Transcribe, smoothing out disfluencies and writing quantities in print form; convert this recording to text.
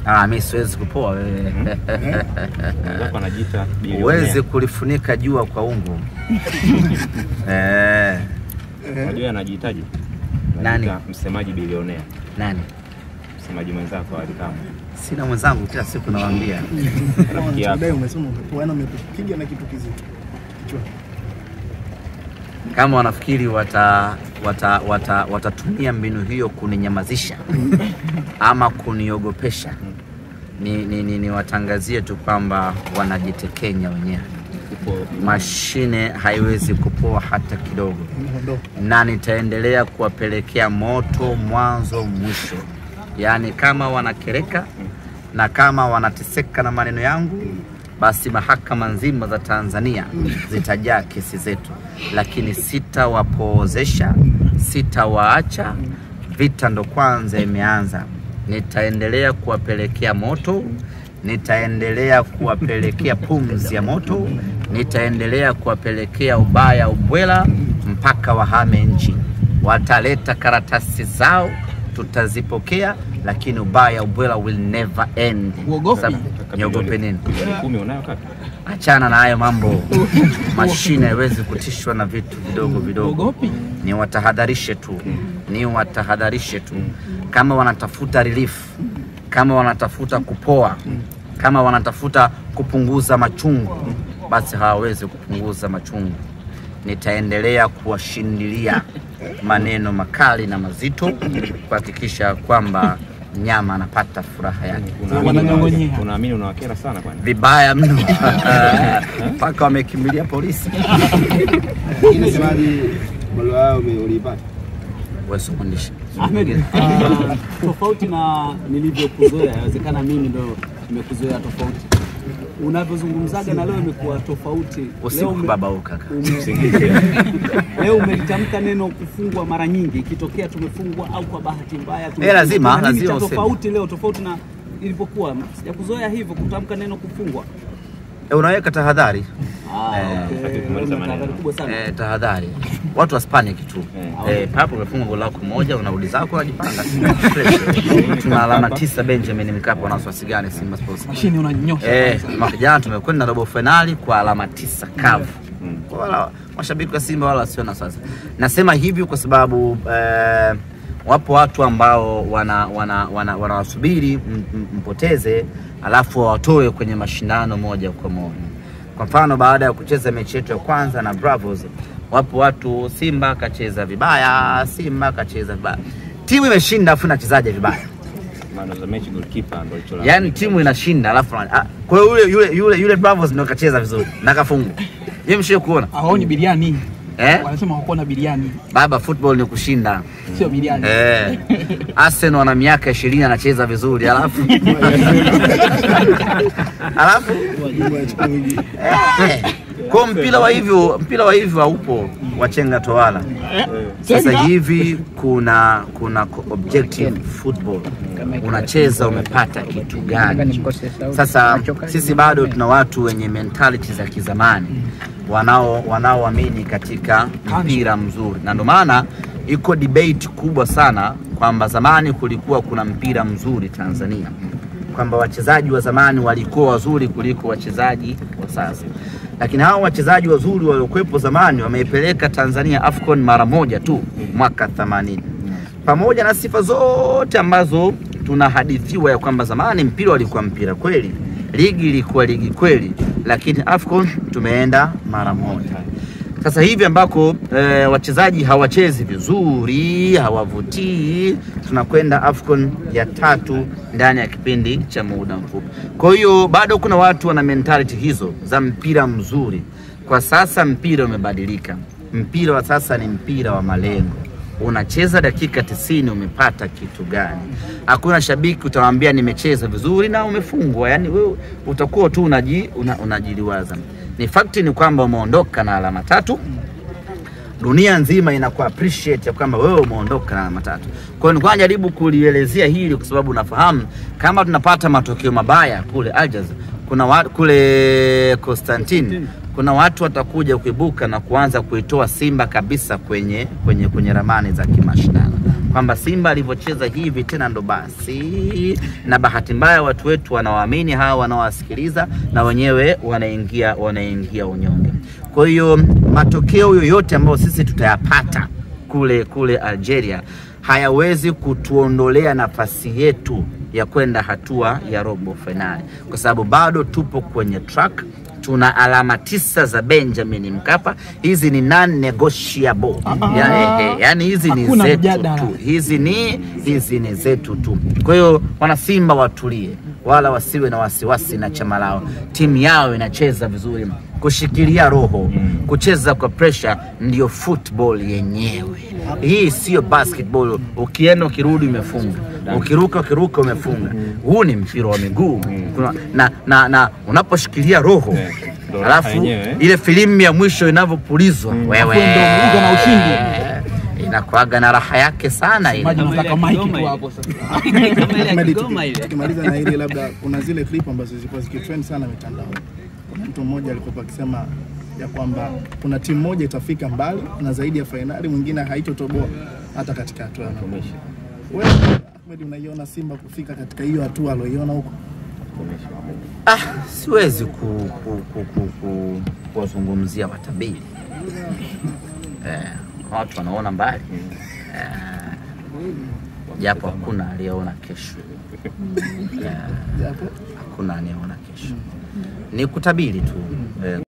Ah, mimi siwezi kupoa wewe. Mwenzako anajiita bilionea. Huwezi kulifunika jua kwa ungo. Eh. Unajua anajiitaje? Nani? Msemaji bilionea. Nani? Msemaji mwenzako Ally Kamwe. Sina mwenzangu, kila siku nawaambia. Rafiki yako. Umesema umepoa na umekupiga na kitu kizito. Kichwa. Kama wanafikiri watatumia mbinu hiyo kuninyamazisha ama kuniogopesha, ni watangazie tu kwamba wanajitekenya wenyewe. Mashine haiwezi kupoa hata kidogo, na nitaendelea kuwapelekea moto mwanzo mwisho. Yaani kama wanakereka na kama wanateseka na maneno yangu, basi mahakama nzima za Tanzania zitajaa kesi zetu, lakini sitawapoozesha, sitawaacha. Vita ndo kwanza imeanza. Nitaendelea kuwapelekea moto, nitaendelea kuwapelekea pumzi ya moto, nitaendelea kuwapelekea ubaya ubwela mpaka wahame nchi. Wataleta karatasi zao, tutazipokea, lakini ubaya ubwela will never end. Uogopi? Niogope nini? Bilioni 10 unayo kaka? Achana na hayo mambo. Mashine haiwezi kutishwa na vitu vidogo vidogo. Uogopi? Ni watahadharishe tu, ni watahadharishe tu. Kama wanatafuta relief, kama wanatafuta kupoa, kama wanatafuta kupunguza machungu, basi hawawezi kupunguza machungu. Nitaendelea kuwashindilia maneno makali na mazito kuhakikisha kwamba nyama anapata furaha yake. Unaamini unawakera sana kwani? Vibaya mno. Mpaka wamekimbilia polisi. Msemaji, barua yao uliipata? Wewe sio mwandishi. Ahmed, tofauti na nilivyokuzoea, inawezekana mimi ndo nimekuzoea tofauti. Unavyozungumzaga na leo imekuwa tofauti. Usiku baba huyu kaka. Leo umelitamka neno kufungwa mara nyingi, ikitokea tumefungwa au kwa bahati mbaya tumefungwa. Lazima lazima tofauti leo, tofauti na ilivyokuwa. Sijakuzoea hivyo kutamka neno kufungwa. Unaweka tahadhari. Okay. Tahadhari. Watu wasipanic tu. Papo umefunga goli lako moja, unarudi zako unajipanga. Tuna alama 9 Benjamin Mkapa, wana wasiwasi gani Simba Sports? Mashine unanyosha. Mwaka jana tumekwenda robo finali kwa alama 9 kavu. Wala mashabiki wa Simba wala sio na sasa. Nasema hivi kwa sababu wapo watu ambao wanawasubiri mpoteze alafu watoe kwenye mashindano moja kwa moja. Kwa mfano baada ya kucheza mechi yetu ya kwanza na Bravos, wapo watu Simba kacheza vibaya, Simba kacheza vibaya. Timu imeshinda afu inachezaje vibaya? Maana za mechi goalkeeper ndio alichola. Yaani timu inashinda alafu kwa hiyo yule Bravos ndio kacheza vizuri na kafungwa. Yeye mshe kuona. Haoni biriani. Wanasema hakuona biriani. Baba, football ni kushinda. Sio biriani. Arsenal wana miaka 20 anacheza vizuri alafu alafu kwa mpira wa hivyo haupo wachenga towala. Sasa hivi kuna objective football. Unacheza umepata kitu gani? Sasa sisi bado tuna watu wenye mentality za kizamani wanaoamini katika mpira mzuri, na ndio maana iko debate kubwa sana kwamba zamani kulikuwa kuna mpira mzuri Tanzania, kwamba wachezaji wa zamani walikuwa wazuri kuliko wachezaji wa sasa. Lakini hao wachezaji wazuri waliokuwepo zamani wameipeleka Tanzania AFCON mara moja tu mwaka 80. Pamoja na sifa zote ambazo tunahadithiwa ya kwamba zamani mpira ulikuwa mpira kweli, ligi ilikuwa ligi kweli, lakini AFCON tumeenda mara moja. Sasa hivi ambako wachezaji hawachezi vizuri, hawavutii, tunakwenda AFCON ya 3 ndani ya kipindi cha muda mfupi. Kwa hiyo bado kuna watu wana mentality hizo za mpira mzuri. Kwa sasa mpira umebadilika. Mpira wa sasa ni mpira wa malengo. Unacheza dakika 90 umepata kitu gani? Hakuna shabiki utamwambia nimecheza vizuri na umefungwa. Yaani wewe utakuwa tu unajiliwaza. Ni fact ni kwamba umeondoka na alama 3. Dunia nzima inaku appreciate ya kwamba wewe umeondoka na alama 3. Kwa hiyo nilikuwa najaribu kulielezea hili kwa sababu nafahamu kama tunapata matokeo mabaya kule Algiers, kuna kule Constantine, kuna watu watakuja kuibuka na kuanza kuitoa Simba kabisa kwenye ramani za kimashindano. Kwamba Simba alivyocheza hivi tena ndo basi. Na bahati mbaya watu wetu wanawaamini hawa, wanawasikiliza na wenyewe wanaingia unyonge. Kwa hiyo matokeo yoyote ambayo sisi tutayapata kule Algeria hayawezi kutuondolea nafasi yetu ya kwenda hatua ya robo finali, kwa sababu bado tupo kwenye track. Tuna alama 9 za Benjamin Mkapa. Hizi ni non-negotiable. Yani hizi ni zetu tu. Hizi ni zetu tu. Kwa hiyo wana Simba watulie, wala wasiwe na wasiwasi na chama lao. Timu yao inacheza vizuri. Kushikilia roho, kucheza kwa pressure ndio football yenyewe. Hii sio basketball. Ukienda ukirudi umefunga. Ukiruka ukiruka umefunga. Huu ni mpira wa miguu. Na unaposhikilia roho, alafu ile filimbi ya mwisho inavyopulizwa, wewe ndio na ushindi. Inakuaga na raha yake sana ile. Tukimaliza na ile, labda kuna zile clip ambazo zilikuwa zikitrend sana mitandaoni. Kuna mtu mmoja alikuwa akisema ya kwamba kuna timu moja itafika mbali na zaidi ya finali, mwingine haitotoboa hata katika hatua ya mwisho. Wewe Ahmed, unaiona Simba kufika katika hiyo hatua aliyoiona huko? Siwezi kuwazungumzia watabiri. Watu wanaona mbali. Japo hakuna aliyeona kesho. Hakuna aliyeona kesho. Ni kutabiri tu.